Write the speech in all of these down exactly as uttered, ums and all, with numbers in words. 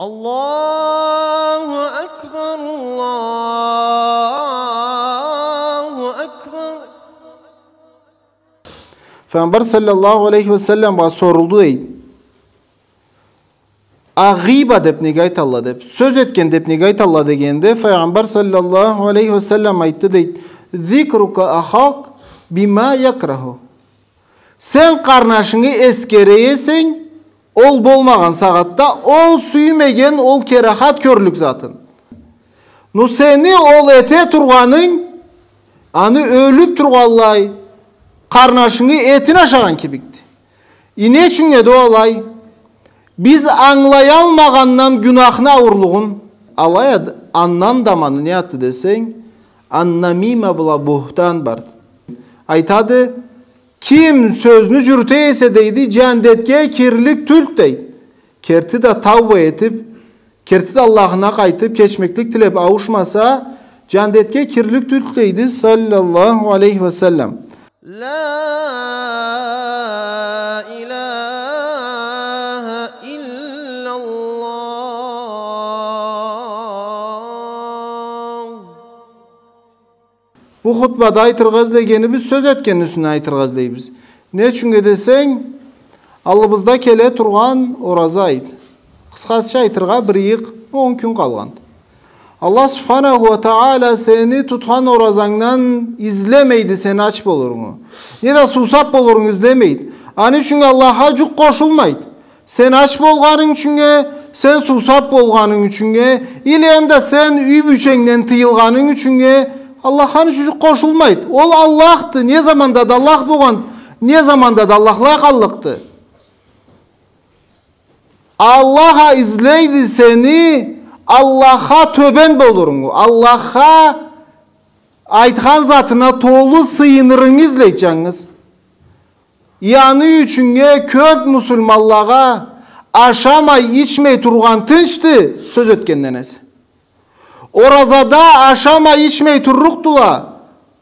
الله أكبر، الله أكبر. Файгъамбар саллаллаху алейхи ва салламгъа сорулду, дейди. А гъыйба деп неге айталла деп, сёз этген деп неге айталла дегенде, Файгъамбар саллаллаху алейхи ва саллам айтды, дейди: «Зикрука ахак бима якраху». Сен къарнашынгы эсгере эсенг, ол болмагъан сагъатда, ол сюймеген, ол керахат кёрлюк затын. Ну сени ол эте тургъанынг, аны ёлюп тургъанлай, къарнашынгы этин ашагъан кибикди. И не ючюннге да алай? Биз ангылаялмагъандан гюнахны ауурлугъун, алай а андан да аманы не затды десенг, аннамима бла бухтан барды. Айтады, ким сёзню жюрюте эсе, дейди, жандетге кирлик тюлдю, дейди. Керти да тауба этип, керти да Аллахына къайтып, кечмеклик тилеп ауушмаса, жандетге кирлик тюлдю, дейди, саллаллаху алейхи ва саллам. لا إله إلا الله. Бу хутбада айтыргъа излегенибиз, сёз этгенни юсюне айтыргъа излейбиз. Не ючюннге десенг, аллыбызда келе тургъан ораза айды. Къысхача айтыргъа, бир ыйыкъ он кюн къалгъанды. Аллах субханаху ва тагъала сени тутхан оразангдан излемейди сен ач болурунгу, не да суусап болурунгу излемейди. Аны ючюннге Аллахха жукъ къошулмайды. Сен ач болгъанынг ючюннге, сен суусап болгъанынг ючюннге, или эм да сен юй бийченгден тыйылгъанынг ючюннге, Аллахха аны ючюн жукъ къошулмайды. Ол Аллахды, не заманда да Аллах болгъан, не заманда да Аллахлай къаллыкъды. Аллах а излейди сени Аллахха тёбен болурунгу, Аллахха айтхан затына толу сыйынырынгы излейди жангыз. И аны ючюннге кёп муслиманлагъа ашамай, ичмей тургъан тынчды, сёз этгенден эсе. Оразада ашамай, ичмей турлукъдула,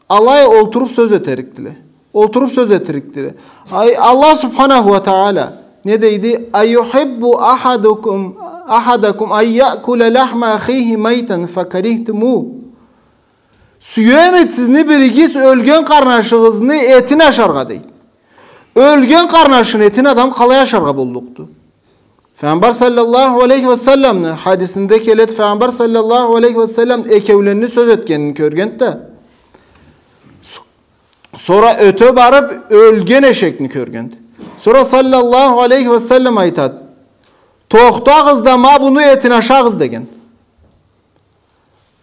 алай олтуруп сёз этерикдиле. Олтуруп сёз этерикдиле. Ай, Аллах субханаху ва тагъала не дейди? «Аюхиббу ахадукум, ахадакум ан яъкула лахма ахихи майтан факарихтуму». Сюемиди сизни биригиз ёлген къарнашыгъызны этин ашаргъа, дейди. Ёлген къарнашыны этин адам къалай ашаргъа боллукъду? Файгъамбар саллаллаху алейхи ва салламны хадисинде келеди, Файгъамбар саллаллаху алейхи ва саллам экеуленни сёз этгенин кёргенди да, с-, сора ёте барып, ёлген эшекни кёргенди. Сора саллаллаху алейхи ва саллам айтады: «Тохтагъыз да, ма муну этин ашагъыз», — деген.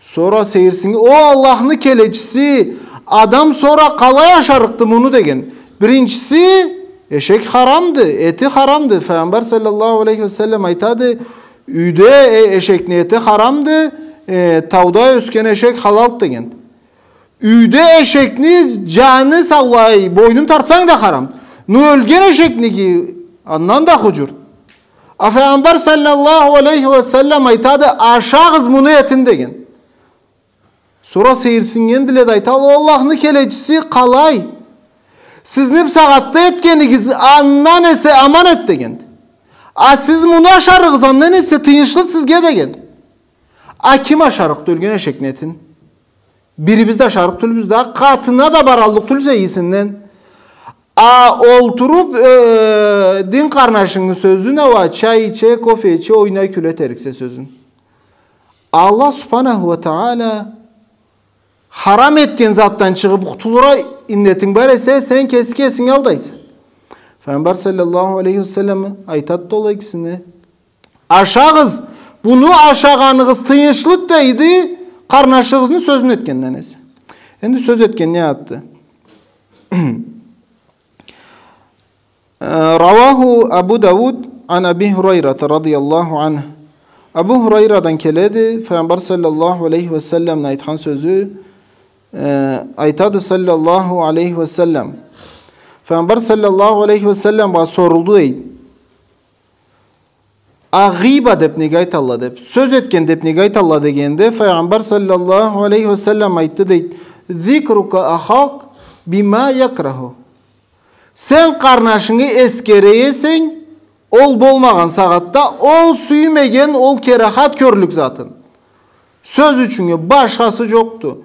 Сора сейирсинген: «О Аллахны келечиси, адам сора къалай ашарыкъды муну?» — деген. Биринчиси, эшек харамды, эти харамды. Файгъамбар саллаллаху алейхи ва саллам айтады: «Юйде, э, эшекни эти харамды, э, тауда ёсген эшек халалды», — деген. Юйде эшекни жаны саулай, бойнун тартсанг да харам. Ну ёлген эшекники андан да хужур. А Файгъамбар саллаллаху алейхи ва саллам айтады: «Ашагъыз муну этин», — деген. Сора сейирсингендиле да айталла: «О Аллахны келечиси, къалай? Сизни бусагъатда этгенигиз андан эсе аман эди», — дегенди. «А сиз муну ашарыгъыз, андан эсе тыйыншлыды сизге», — деген. А ким ашарыкъды ёлген эшекни этин? Бирибиз да ашарыкъ тюлбюз да, къатына да бараллыкъ тюлсе ийисинден. А олтуруп, э, дин къарнашынгы сёзюн, ала чай иче, кофе иче, ойнай, кюле этериксе сёзюн. Аллах субханаху ва тагъала харам этген затдан чыгъып къутулургъа иннетинг бар эсе, сен кеси кесинги алдайса. Файгъамбар саллаллаху алейхи ва саллам айтады да ол экисине: «Ашагъыз, муну ашагъаныгъыз тыйыншлыды», — дейди, къарнашыгъызны сёзюн этгенден эсе. Энди сёз этген не затды? Э, رواه أبو داود عن أبي هريرة رضي الله عنه. Абу Хурайрадан келеди, Файгъамбар саллаллаху алейхи ва салламны айтхан сёзю, э, айтады саллаллаху алейхи ва саллам. Файгъамбар саллаллаху алейхи ва салламгъа сорулду, дейди. А гъыйба деп неге айталла деп, сёз этген деп неге айталла дегенде, Файгъамбар саллаллаху алейхи ва саллам айтды, дейди: «Зикрука ахак бима якраху». Сен къарнашынгы эсгере эсенг, Ол болмагъан сагъатда ол сюймеген ол керахат кёрлюк затын. Сёз ючюннге, башхасы джокъду.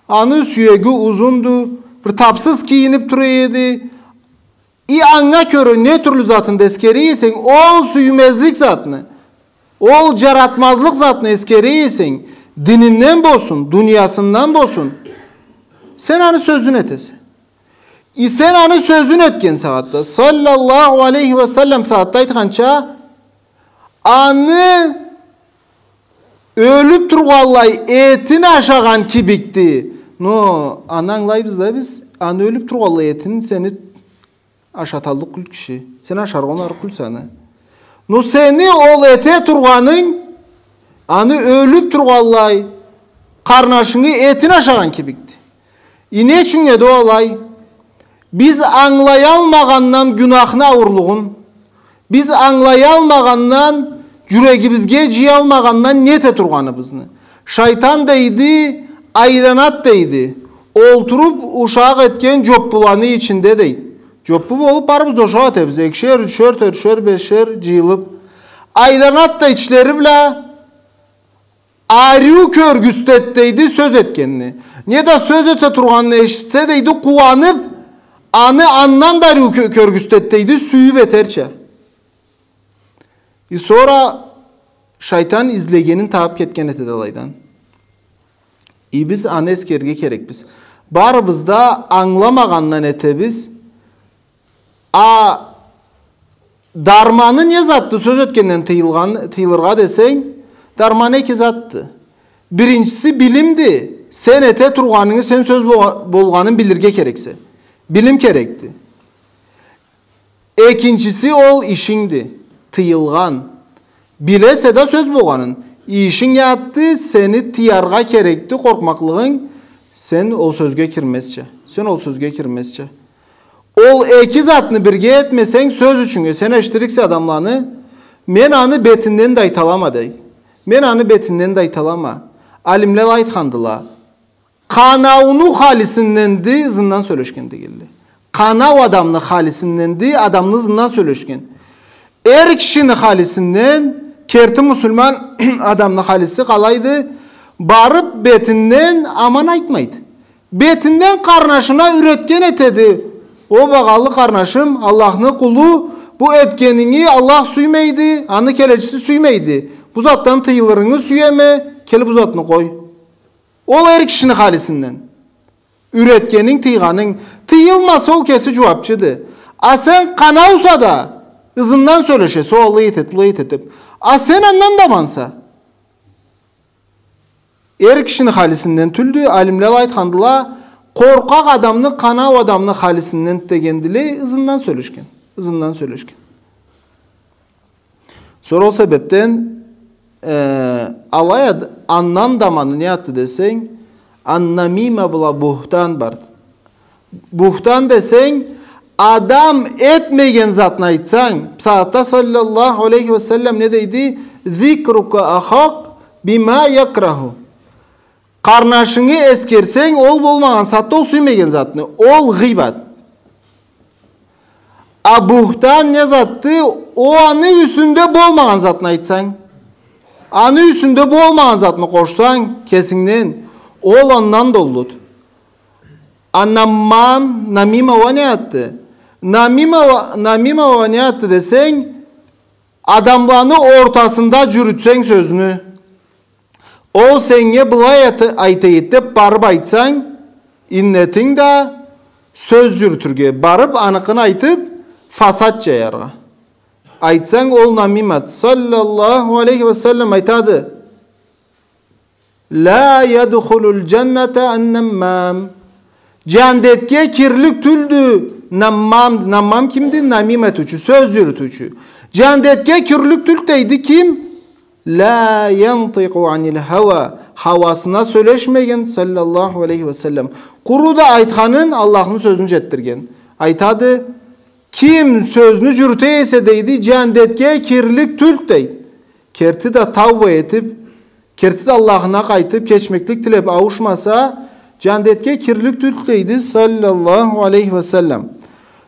Аны сюеги узунду, бир тапсыз кийинип тура эди. И анга кёре не тюрлю затын да эскере эсенг, ол сюймезлик затны, ол джаратмазлыкъ затны эскере эсенг, дининден болсун, дуниясындан болсун, сен аны сёзюн этесе. И сен аны сёзюн этген сагъатда, саллаллаху алейхи ва саллам сагъатда айтханча, аны ёлюп тургъанлай этин ашагъан кибикди. Но аны ангылайбыз да биз, аны ёлюп тургъанлай этин сени ашаталлыкъ тюл киши. Сен ашаргъа онарыкъ тюлсе аны. Но сени ол эте тургъанынг, аны ёлюп тургъанлай къарнашынгы этин ашагъан кибикди. И не ючюн эди ол алай? Биз ангылаялмагъандан гюнахны ауурлугъун, биз ангылаялмагъандан, джюрегибизге джыялмагъандан не эте тургъаныбызны. Шайтан дейди, айланат дейди. Олтуруп ушакъ этген джоппуланы ичинде дейди. Джоппу болуп барыбыз да ушакъ этебиз. Экишер, ючер, тёртюшер, бешер джыйылып. Айланат да ичлери бла ариу кёргюзтет дейди сёз этгенни. Не да сёз эте тургъанны эшитсе дейди, къууанып, аны андан да ариу кё-, кёргюзтет дейди, сюйюп этерча. И сора шайтан излегенин табып кетген этеди алайдан. И биз аны эскерирге керекбиз. Барыбыз да ангыламагъандан этебиз. А дарманы не затды сёз этгенден тыйылгъан, тыйылыргъа десенг, дарманы эки затды. Биринчиси билимди. Сен эте тургъанынгы, сен сёз бо-, болгъанын билирге керексе. Билим керекди. Экинчиси ол ишингди. Тыйылгъан. Билесе да сёз болгъанын. Ишинг атды, сени тыяргъа керекди, къоркъмакълыгъынг, сен ол сёзге кирмезча. Сен ол сёзге кирмезча. Ол эки затны бирге этмесенг, сёз ючюннге, сен эшитириксе адамланы, мен аны бетинден да айталама, дей. Мен аны бетинден да айталама. Алимле айтхандыла. Къанауну халисинденди, ызындан сёлешген дегенле. Къанау адамны халисинденди, адамны ызындан сёлешген. Эр кишини халисинден, керти муслиман адамны халиси къалайды, барып бетинден аман айтмайды. Бетинден къарнашына юретген этеди. О, багъалы къарнашым, Аллахны къулу, бу этгенинги Аллах сюймейди, аны келечиси сюймейди. Бу затдан тыйылырынгы сюеме, кел бу затны къой. Ол эр кишини халисинден. Юретгенинг, тыйгъанынг. Тыйылмаса, ол кеси джууапчыды. А сен къанауса да, ызындан сёлешесе, ол алай этет, былай этет деп. А сен андан да аманса. Эр кишини халисинден тюлдю, алимле айтхандыла, къоркъакъ адамны, къанау адамны халисинден дегендиле, ызындан сёлешген. Ызындан сёлешген. Сора ол себепден, э, алай ад-, андан да аманы не затды десенг, ан-намима бла бухтан барды. Бухтан десенг, адам этмеген затны айтсанг, сагъатда саллаллаху алейхи ва саллам не дейди? Зикрука ахак бима якраху. Къарнашынгы эскерсенг, ол болмагъан затны, ол сюймеген затны, ол гъыйбат. А бухтан не затды? Ол аны юсюнде болмагъан затны айтсанг, аны юсюнде болмагъан затны къошсанг кесингден, ол андан да уллуду. А наммам, намима уа не затды? Намима уа, намима уа не затды десенг, адамланы ортасында джюрютсенг сёзню. Ол сеннге былай айта-, айтайт деп барып айтсанг, иннетинг да сёз джюрютюрге, барып аныкъын айтып, фасад джаяргъа. Айтсанг, ол намимат. Саллаллаху алейхи ва саллам айтады: «Ла ядхулул джанната ан-наммам». Джандетге кирлик тюлдю наммам. Наммам кимди? Намим этиучю, сёз джюрютюучю. Джандетге кирлик тюлдю дейди ким? «Ла янтикъу анил хава». Хауасына сёлешмеген, саллаллаху алейхи ва саллам. Къуру да айтханын, Аллахны сёзюн джетдирген. Айтады, ким сёзню джюрюте эсе, дейди, джандетге кирлик тюлдю, дейди. Керти да тауба этип, керти да Аллахына къайтып, кечмеклик тилеп ауушмаса, джандетге кирлик тюлдю, дейди, саллаллаху алейхи ва саллам.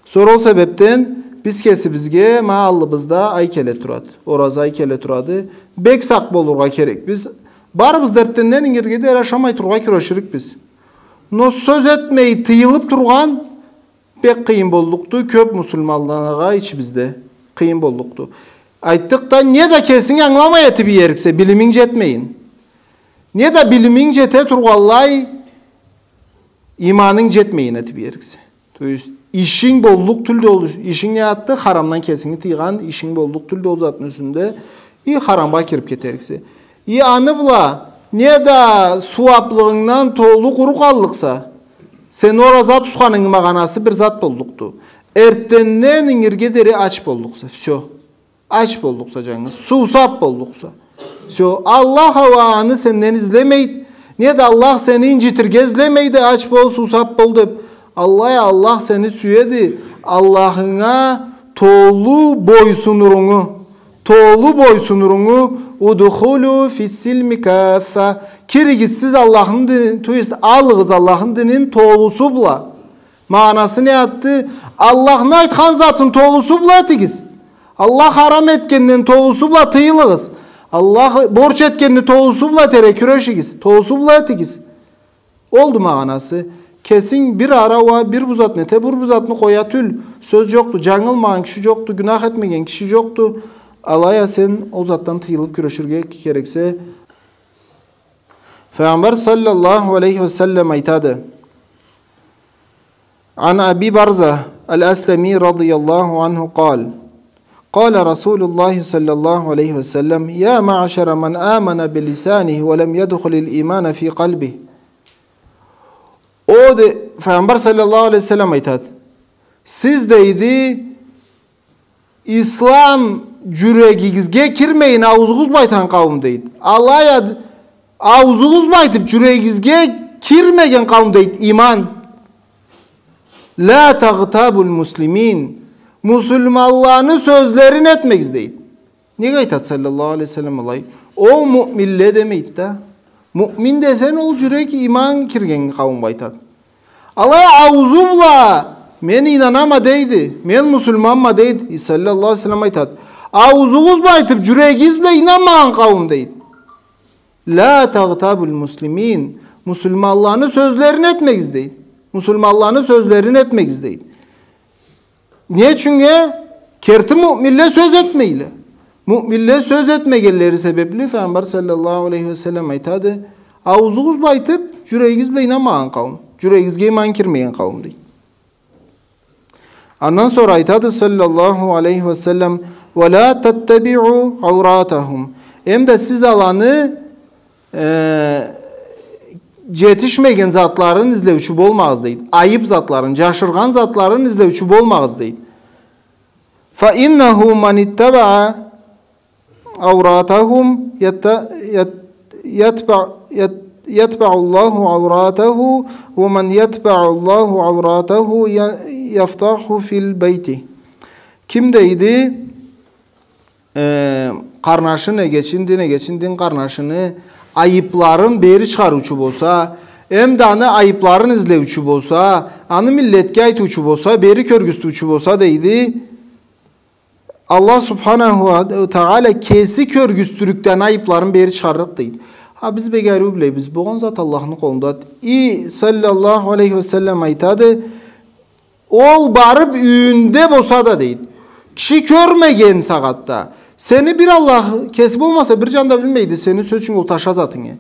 Сора ол себепден Биз кесибизге, ма аллыбызда ай келе турады. Ораза ай келе турады. Бек сакъ болургъа керекбиз. Барыбыз да эртденден ингирге дери ашамай турургъа кюреширикбиз. Но сёз этмей тыйылып тургъан бек къыйын боллукъду. Кёп муслиманлагъа ичибизде къыйын боллукъду. Айтдыкъ да, не да кесинг ангыламай этип иериксе, билиминг джетмейин. Не да билиминг джете тургъанлай, иманынг джетмейин этип иериксе. То есть, ишинг боллукъ тюлдю ол, ишинг не затды, харамдан кесинги тыйгъан, ишинг боллукъ тюлдю ол затны юсюнде, и харамгъа кирип кетериксе. И аны бла, не да сууаплыгъынгдан толу къуру къаллыкъса, сен ораза тутханынгы магъанасы бир зат боллукъду. Эртденден ингирге дери ач боллукъса, всё. Ач боллукъса джангыз, суусап боллукъса. Всё, Аллах а аны сенден излемейди. Не да Аллах сени инджитирге излемейди, ач бол, суусап бол деп. Аллай а Аллах сени сюеди. Аллахынга толу бойсунурунгу, толу бойсунурунгу, «Удхулю фис-силми каффа». Киригиз сиз Аллахны дини-, то есть алыгъыз Аллахны динин толусу бла. Магъанасы не затды? Аллахны айтхан затын толусу бла этигиз. Аллах харам этгенден толусу бла тыйылыгъыз. Аллах борч этгенни толусу бла этерге кюрешигиз. Толусу бла этигиз. Олду магъанасы. Кесинг бир ара уа, бир бу затны эте, бир бу затны къоя тюл. Сёз джокъду. Джангылмагъан киши джокъду, гюнах этмеген киши джокъду. Алай а сен ол затдан тыйылып кюреширге керексе, Файгъамбар саллаллаху алейхи ва саллам айтады: عن أبي برزة الأسلمي رضي الله عنه قال: قال رسول الله صلى الله عليه وسلم: يا معشر من آمن بلسانه ولم يدخل الإيمان في قلبه. О, де-, Файгъамбар саллаллаху алейхи ва саллам айтады: Сиз, дейди, ислам джюрегигизге кирмейин, аузугъуз бла айтхан къауум, дейди. Алай а аузугъуз бла айтып, джюрегигизге кирмеген къауум, дейди, иман. لا تغتابوا المسلمين. Муслиманланы сёзлерин этмегиз, дейди. Неге айтады саллаллаху алейхи ва саллам алай? О муъминле демейди да. Муъмин десенг, ол джюрек иман кирген къауумгъа айтады. Алай аузу бла, мен ийнанама дейди, мен муслиманма дейди. И саллаллаху алейхи ва саллам айтады. Аузугъуз бла айтып, джюрегигиз бла ийнанмагъан къауум дейди. لا تغتابوا المسلمين. Муслиманланы сёзлерин этмегиз дейди. Муслиманланы сёзлерин этмегиз дейди. Не ючюннге? Керти муъминле сёз этмейле. Муъминле сёз этмегенлери себепли Файгъамбар саллаллаху алейхи ва саллам айтады: аузугъуз бла айтып, джюрегигиз бла ийнанмагъан къауум. Джюрегигизге иман кирмеген къауум, дейди. Андан сора айтады саллаллаху алейхи ва саллам: ولا تتبعوا عوراتهم. Эм да сиз аланы э, джетишмеген затларын излеучю болмагъыз, дейди. Айып затларын, джашыргъан затларын излеучю болмагъыз, дейди. فإنه من اتبع عوراتهم يت-، يت-، يتبع، يت-، يتبع الله عورته، ومن يتبع الله عورته ي-، يفضحه في البيت. Ким, дейди, э, къарнашын, эгечин, дин эгечин, дин къарнашыны айыпларын бери чыгъарыучу болса, эм да аны айыпларын излеучю болса, аны миллетге айтыучу болса, бери кёргюзтюучю болса, дейди, Аллах субханаху ва тагъала кеси кёргюзтюрюкден айыпларын бери чыгъаррыкъ, дейди. А биз бек ариу билебиз, болгъан зат Аллахны къолунда. И саллаллаху алейхи ва саллам айтады, Ол барып юйюнде болса да, дейди, киши кёрмеген сагъатда, сени бир Аллах, кеси болмаса, бир джан да билмейди сени, сёз ючюн, ол таша затынгы.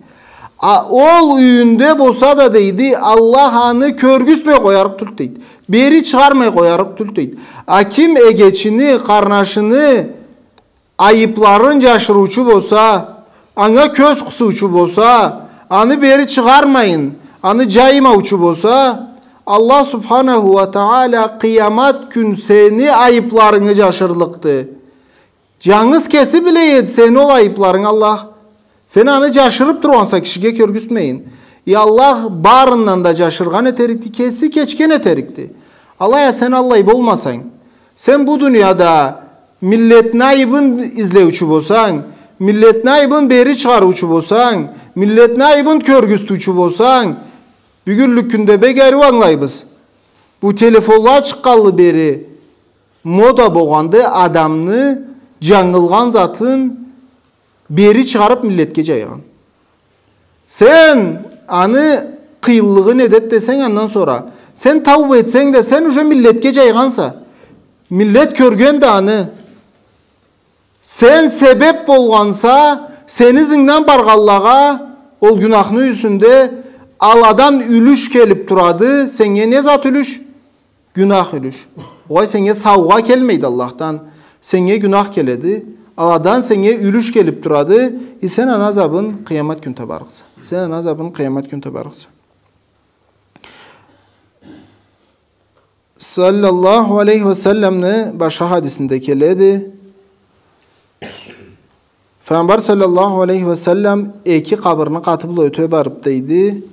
А ол юйюнде болса да, дейди, Аллах аны кёргюзтмей къоярыкъ тюлдю, дейди. Бери чыгъармай къоярыкъ тюлдю, дейди. А ким эгечини, къарнашыны айыпларын джашырыучу болса, анга кёз къысыучу болса, аны бери чыгъармайын, аны джаймаучу болса, Аллах субханаху ва тагъала къыямат кюн сени айыпларынгы джашырлыкъды. Джангыз кеси биле эди сени ол айыпларынгы Аллах. Сен аны джашырып тургъанса, кишиге кёргюзтмейин. И Аллах барындан да джашыргъан этерикди, кеси кечген этерикди. Алай а сен аллай болмасанг, сен бу дунияда миллетни айыбын излеучю болсанг, миллетни айыбын бери чыгъарыучу болсанг, миллетни айыбын кёргюзтюучю болсанг, бюгюнлюк кюнде бек ариу ангылайбыз. Бу телефонла чыкъгъанлы бери, мода болгъанды адамны джангылгъан затын бери чыгъарып миллетге джайгъан. Сен аны къыйынлыгъын эдет десенг, андан сора сен тауба этсенг да, сен уже миллетге джайгъанса. Миллет кёрген да аны. Сен себеп болгъанса, сени ызынгдан баргъанлагъа ол гюнахны юсюнде аладан юлюш келип турады. Сеннге не зат юлюш? Гюнах юлюш. Огъай, сеннге саугъа келмейди Аллахдан. Сеннге гюнах келеди. Аладан сеннге юлюш келип турады. И сен аны азабын къыямат кюн табарыкъса. Сен аны азабын къыямат кюн табарыкъса. Саллаллаху алейхи ва салламны башха хадисинде келеди. Файгъамбар саллаллаху алейхи ва саллам эки къабырны къаты бла ёте барып, дейди,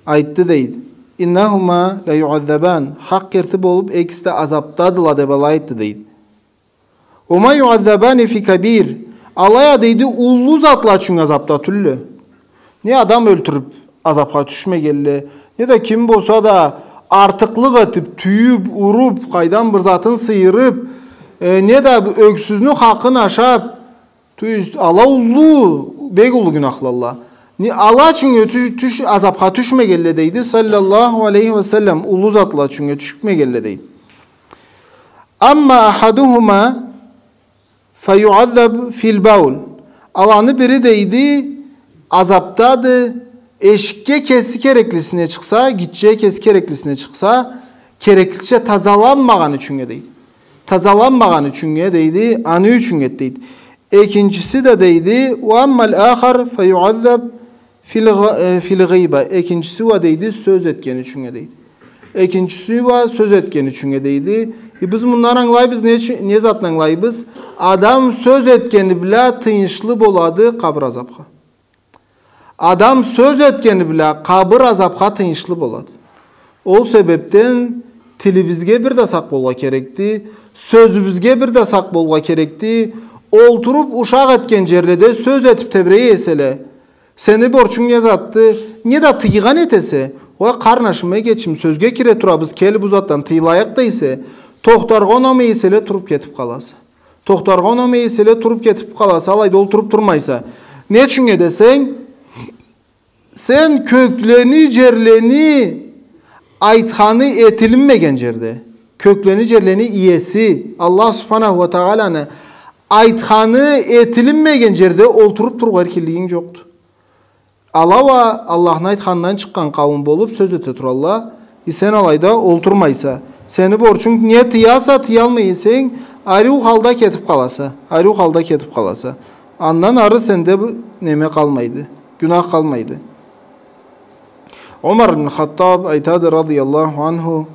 айтды, дейди: «Иннахума ла юаззабан». Хакъ керти болуп, экиси да азапдадыла, деп алай айтды, дейди. «Ума юаззабани фи кабир». Алай а, дейди, уллу затла ючюн азапда тюлле. Не адам ёлтюрюп азапха тюшмегенле, не да ким болса да артыкълыкъ этип, тюйюп, уруп, къайдан бир затын сыйырып, э, не да ёксюзню хакъын ашап, то есть, ала уллу, бек уллу гюнахлалла. Не, ала ючюн тю-, тюш-, азапха тюшмегенле, дейди, саллаллаху алейхи ва саллам, уллу затла ючюн тюшмегенле, дейди. «Амма ахадухума фаюаззаб фил баул». Аланы бири, дейди, азапдады, эшикге кеси кереклисине чыкъса, гитче кеси кереклисине чыкъса, кереклича тазаланмагъан ючюннге, дейди. Тазаланмагъан ючюннге, дейди, аны ючюннге, дейди. Экинчиси да, дейди, «Ва аммал ахар фаюаззаб фил гъ-, э, фил гъыйба». Экинчиси уа, дейди, сёз этгени ючюннге, дейди. Экинчиси уа сёз этгени ючюннге, дейди. Э, биз мындан ангылайбыз, не ючю-, не затны ангылайбыз? Адам сёз этгени бла тыйыншлы болады къабыр азапха. Адам сёз этгени бла къабыр азапха тыйыншлы болады. Ол себепден тилибизге бир да сакъ болгъа керекди, сёзюбюзге бир да сакъ болгъа керекди. Олтуруп ушакъ этген джерледе сёз этип тебрей эселе, сени борчунг не затды? Не да тыйгъан этесе, уа, къарнашым, эгечим, сёзге кире турабыз, кел, бу затдан тыйылайыкъ дейсе, тохтаргъа унамай эселе, туруп кетип къаласа. Тохтаргъа унамай эселе, туруп кетип къаласа, алайда олтуруп турмайса. Не ючюннге десенг, сен кёклени, джерлени айтханы этилинмеген джерде, кёклени, джерлени иеси Аллах субханаху ва тагъаланы айтханы этилинмеген джерде олтуруп турургъа эркинлигинг джокъду. Ала уа Аллахны айтханындан чыкъгъан къауум болуп сёз эте туралла. Э, сен алайда олтурмайса, сени борчунг, не тыяса, тыялмай эсенг, ариу халда кетип къаласа, ариу халда кетип къаласа. Андан ары сенде бу неме къалмайды, гюнах къалмайды. Умар ибн Хаттаб айтады, радыяллаху анху: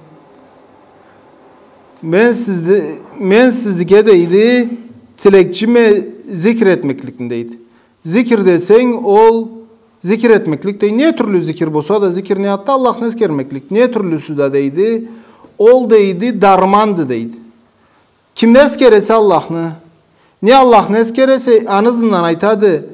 «Мен сизди, мен сизге, дейди, тилекчиме зикир этмекликни», дейди. Зикир десенг, ол зикир этмеклик, дейди. Не тюрлю зикир болса да, зикир не затды? Аллахны эсгермеклик. Не тюрлюсю да, дейди, ол, дейди, дарманды, дейди. Кимни эсгересе Аллахны, не Аллахны эсгересе, аны ызындан айтады: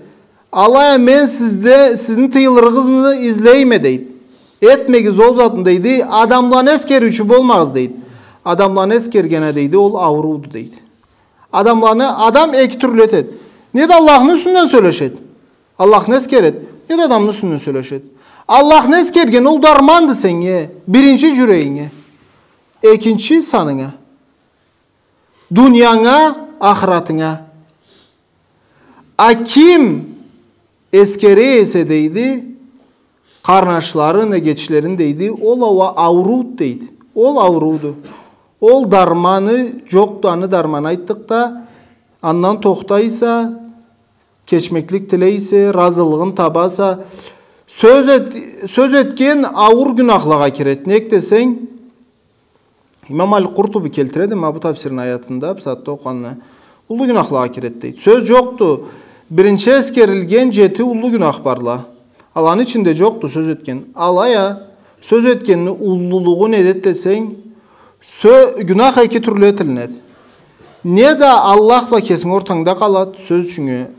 «Алай а мен сизде, сизни тыйылырыгъызны излейме», дейди. «Этмегиз ол затны», дейди, «адамланы эсгериучю болмагъыз», дейди. Адамланы эсгерген а, дейди, ол аурууду, дейди. Адамланы, адам эки тюрлю этеди. Не да Аллахны юсюнден сёлешеди, Аллахны эсгереди, не да адамны юсюнден сёлешеди. Аллахны эсгерген ол дарманды сеннге, биринчи джюрегинге, экинчи санынга, дуниянгы, ахыратынга. А ким эсгере эсе, дейди, къарнашларын, эгечлерин, дейди, ол а уа аурууду, дейди. Ол аурууду. Ол дарманы джокъду, аны дарманы айтдыкъ да, андан тохтайса, кечмеклик тилейсе, разылыгъын табаса, сёз эт-, сёз этген ауур гюнахлагъа киреди. Нек десенг, Имам Аль-Къуртуби келтиреди, ма бу тафсирни аятында, бусагъатда окъугъанны, уллу гюнахлагъа киреди, дейди. Сёз джокъду. Биринчи эсгерилген джети уллу гюнах барла. Аланы ичинде джокъду сёз этген. Алай а, сёз этгенни уллулугъу неди десенг, сё-, гюнах эки тюрлю этилинеди. Не да Аллах бла кесинг ортангда къалады, сёз ючюннге,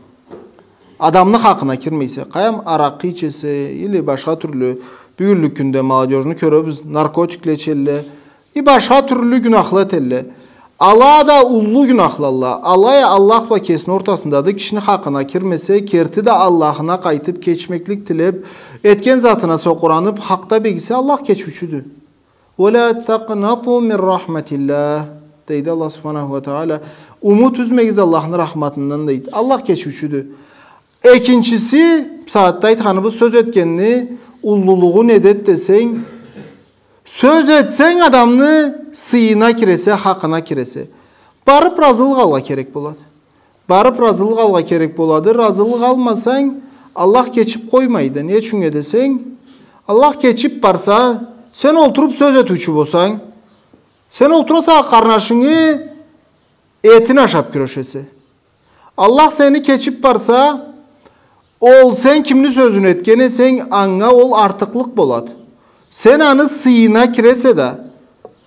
адамны хакъына кирмейсе, къайдам, аракъы ичесе, или башха тюрлю, бюгюнлюк кюнде молодёжну кёребиз, наркотикле ичелле, и башха тюрлю гюнахла этелле. Ала да уллу гюнахладыла. Алай а Аллах бла кесини ортасындады, кишини хакъына кирмесе, керти да Аллахына къайтып, кечмеклик тилеп, этген затына сокъуранып, хакъда бегисе, Аллах кечиучюдю. «Уа ля такънату мин рахматиллях», дейди Аллах субханаху уа тагъала. Умут юзмегиз Аллахны рахматындан, дейди. Аллах кечиучюдю. Экинчиси, бусагъатда айтханыбыз, сёз этгенни уллулугъу недеди десенг, сёз этсенг, адамны сыйына киресе, хакъына киресе. Барып разылыкъ алгъа керек болады. Барып разылыкъ алгъа керек болады. Разылыкъ алмасанг, Аллах кечип къоймайды. Не ючюннге десенг, Аллах кечип барса, сен олтуруп сёз этиучю болсанг, сен олтураса къарнашынгы этин ашап кюрешесе. Аллах сени кечип барса, ол сен кимни сёзюн этген эсенг, анга ол артыкълыкъ болады. Сен аны сыйына киресе да,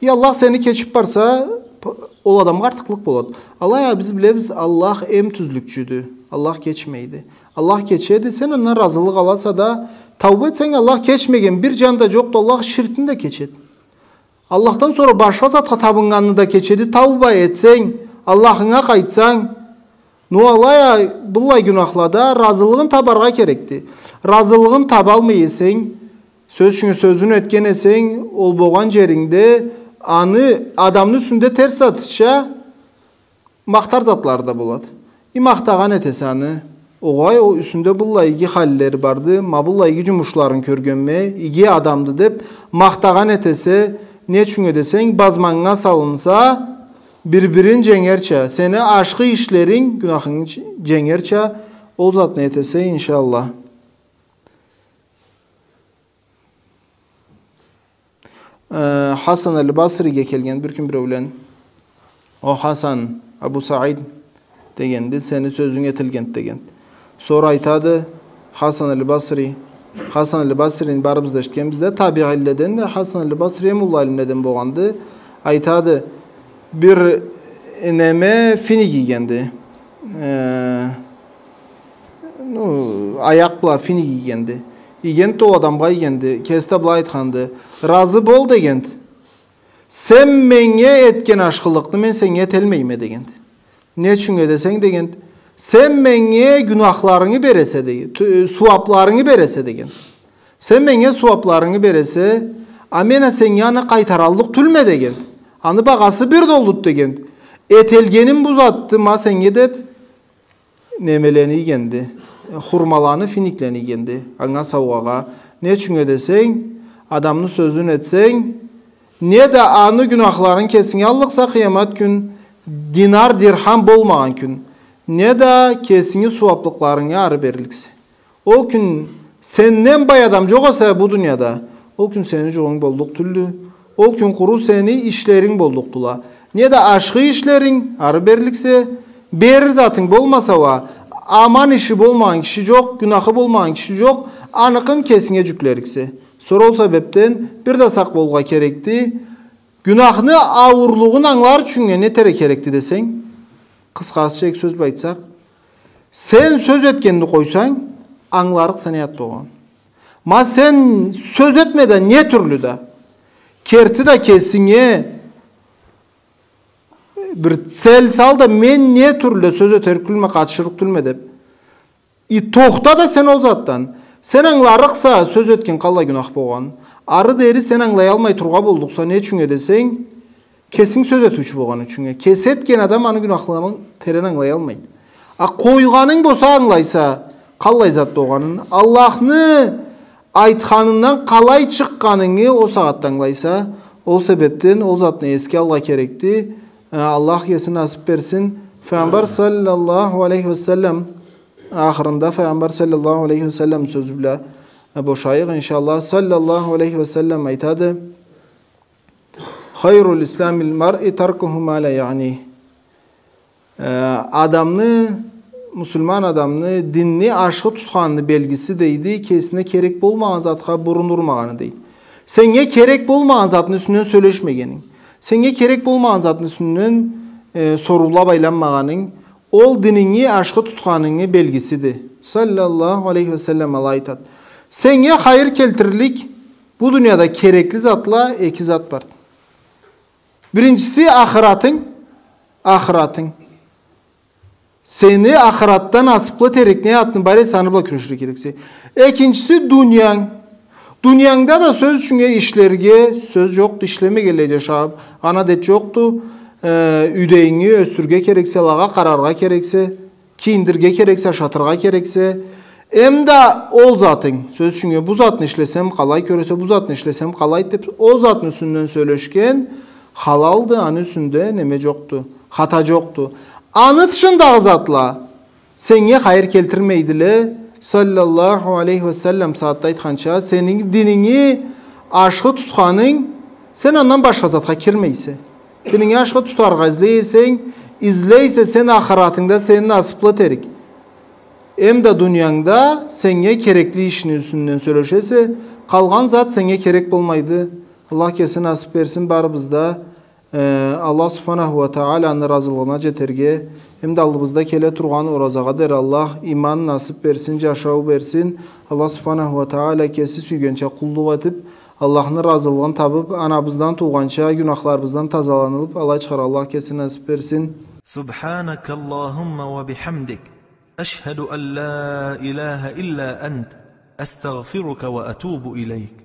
и Аллах сени кечип барса, п-, ол адамгъа артыкълыкъ болады. Алай а биз билебиз, Аллах эм тюзлюкчюдю. Аллах кечмейди. Аллах кечеди, сен андан разылыкъ аласа да, тауба этсенг, Аллах кечмеген бир джан да джокъду, Аллах ширкни да кечеди. Аллахдан сора башха затха табыннганны да кечеди, тауба этсенг, Аллахынга къайтсанг. Ну алай а быллай гюнахлада разылыгъын табаргъа керекди. Разылыгъын табалмай эсенг, сёз ючюн сёзюн этген эсенг, ол болгъан джерингде аны адамны юсюнде терс затча махтар затлары да болады. И махтагъан этесе аны, огъай, ол юсюнде быллай иги халлери барды, ма быллай иги джумушларын кёргенме, иги адамды деп махтагъан этесе, не ючюннге десенг, базманнга салынса, бир-бирин дженгерча, сени ашхы ишлеринг гюнахынгы дж-, дженгерча, ол затны этесе, иншаллах. Э, Хасан аль-Басриге келген бир кюн биреулен. «О Хасан, Абу Саид, — дегенди, — сени сёзюнг этилгенди», — деген. Сора айтады Хасан аль-Басри, Хасан аль-Басрини барыбыз да эшитгенбиз да, табиинледен да, Хасан аль-Басри эм уллу алимледен болгъанды. Айтады, бир неме финик ийгенди. Э, ну, аякъ бла финик ийгенди. Ийгенди да ол адамгъа ийгенди. Кеси да былай айтханды: «Разы бол, — дегенди. — Сен меннге этген ашхылыкъны мен сеннге этелмейме», — дегенди. «Не ючюннге десенг, — дегенди, — сен меннге гюнахларынгы бересе, — дегенди, — тю-, сууабларынгы бересе, — дегенди. — Сен меннге сууабларынгы бересе, а мен а сеннге аны къайтараллыкъ тюлме, — дегенди. — Аны багъасы бир да оллуду, — дегенди. — Этелгеним бу затды ма сеннге», — деп, немелени ийгенди, хурмаланы, финиклени ийгенди анга саугъагъа. Не ючюннге десенг, адамны сёзюн этсенг, не да аны гюнахларын кесинге аллыкъса, къыямат кюн динар, дирхам болмагъан кюн, не да кесинги сууаблыкъларынгы ары берликсе. Ол кюн сенден бай адам джокъ эсе бу дунияда, ол кюн сени джугъунг боллукъ тюлдю. Ол кюн къуру сени ишлеринг боллукъдула. Не да ашхы ишлеринг ары берликсе, берир затынг болмаса уа, аман иши болмагъан киши джокъ, гюнахы болмагъан киши джокъ, аныкъын кесинге джюклериксе. Сора ол себепден бир да сакъ болургъа керекди. Гюнахны ауурлугъун англар ючюн не этерге керекди десенг, къысхача эки сёз бла айтсакъ, сен сёз этгенни къойсанг, англарыкъса не зат болгъанын. Ма сен сёз этме да, не тюрлю да, керти да кесинге бир цель сал да, мен не тюрлю да сёз этерик тюлме, къатышырыкъ тюлме деп. И тохта да сен ол затдан. Сен англарыкъса сёз этген къаллай гюнах болгъанын. Ары дери сен англаялмай тургъа боллукъса, не ючюннге десенг, кесинг сёз этиучю болгъан ючюннге. Кеси этген адам аны гюнахларын терен англаялмайды. А къойгъанынг болса англайса, къаллай зат болгъанын, Аллахны айтханындан къалай чыкъгъанынгы ол сагъатда англайса, ол себепден ол затны эсге алыргъа керекди. Э, Аллах кеси насып берсин. Файгъамбар саллаллаху алейхи ва саллам Ахырында Файгъамбар саллаллаху алейхи ва саллам сёзю бла, э, бошайыкъ, иншаллах. Саллаллаху алейхи ва саллам айтады: «Хайру исламил маръи таркуху ма ля яъни». Э, адамны, муслиман адамны динни ашхы тутханны белгиси, дейди, кесине керек болмагъан затха бурун урмагъаны, дейди. Сеннге керек болмагъан затны юсюнден сёлешмегенинг, сеннге керек болмагъан затны юсюнден, э, соруула айланмагъанынг, ол дининги ашхы тутханынгы белгисиди. Саллаллаху алейхи ва саллам алай айтады. Сеннге хайыр келтирлик бу дунияда керекли затла эки зат бар. Биринчиси ахыратынг, Ахыратынг. Сени ахыратда насыплы этерик не затынг бар эсе, аны бла кюреширге керексе. Экинчиси, дуньянг. Дуньянгда да, сёз ючюннге, ишлерге сёз жокъду, ишлемегенлей жашагъан адет жокъду. Э, юйдегинги ёсдюрюрге керексе, алагъа къараргъа керексе, кийиндирирге керексе, ашатыргъа керексе, эмда ол затынг, сёз ючюннге, бу затны ишлесем къалай кёресе, бу затны ишлесем къалай деп, ол затны юсюнден сёлешген халалды, аны юсюнде неме жокъду, хата жокъду. Аны тышындагъы затла сеннге хайыр келтирмейдиле. Саллаллаху алейхи ва саллам сагъатда айтханча, сени дининги ашхы тутханынг, сен андан башха затха кирмейсе. Дининги ашхы тутаргъа излей эсенг, излей эсе сен ахыратынгда сени насыплы этерик, эмда дуньянгда сеннге керекли ишни юсюнден сёлешесе, къалгъан зат сеннге керек болмайды. Аллах кеси насып берсин барыбызгъа да, э, Аллах субханаху ва тааланы разылыгъына жетерге, эмда аллыбызда келе тургъан оразагъа дери Аллах иман насып берсин, жашау берсин. Аллах субханаху ва таала кеси сюйгенча къуллукъ этип, Аллахны разылыгъын табып, анабыздан туугъанча гюнахларыбыздан тазаланылып, алай чыгъар. Аллах кеси насып берсин. سبحانك اللهم وبحمدك، أشهد أن لا إله إلا أنت، أستغفرك وأتوب إليك.